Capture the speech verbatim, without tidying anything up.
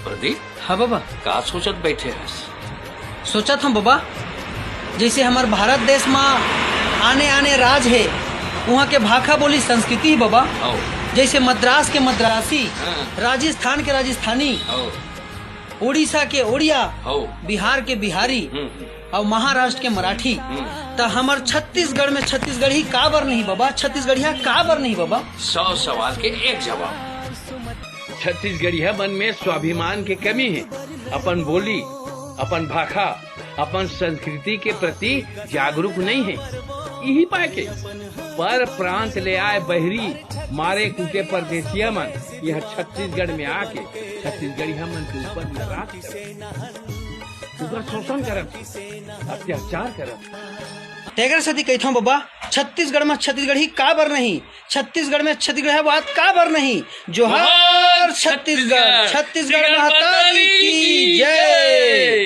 प्रदीप, हाँ बाबा। का सोचत बैठे हस? सोचत हंव बाबा, जइसे हमर भारत देश म आने आने राज हे, उहाँ के भाखा बोली संस्कृति हे बाबा। हव। जइसे मद्रास के मद्रासी, हाँ। राजस्थान के राजस्थानी, हव। उड़ीसा के उड़िया, हव। बिहार के बिहारी, हम्म, हम्म। अउ महाराष्ट्र के मराठी, हम्म। त हमर छत्तीसगढ़ में छत्तीसगढ़ी काबर नहीं बाबा? छत्तीसगढ़िया काबर नहीं बाबा? सौ सवाल के एक जवाब। छत्तीसगढ़िया मन में स्वाभिमान के कमी हे। अपन बोली, अपन भाखा, अपन संस्कृति के प्रति जागरूक नहीं हे। इही पाय के पर प्रांत ले आय बहिरी, मारे कूटे परदेसिया मन यहाँ छत्तीसगढ़ में आके छत्तीसगढ़िया मन के ऊपर नाराज करत, उकर शोषण करत, अत्याचार करत। तेकर सेती कहिथंव बाबा, छत्तीसगढ़ में छत्तीसगढ़ी काबर नहीं? छत्तीसगढ़ में छत्तीसगढ़िया बात काबर नहीं? जोहार जोहार छत्तीसगढ़, छत्तीसगढ़, छत्तीसगढ़ छत्तीसगढ़ महतारी महतारी की की जय। जय।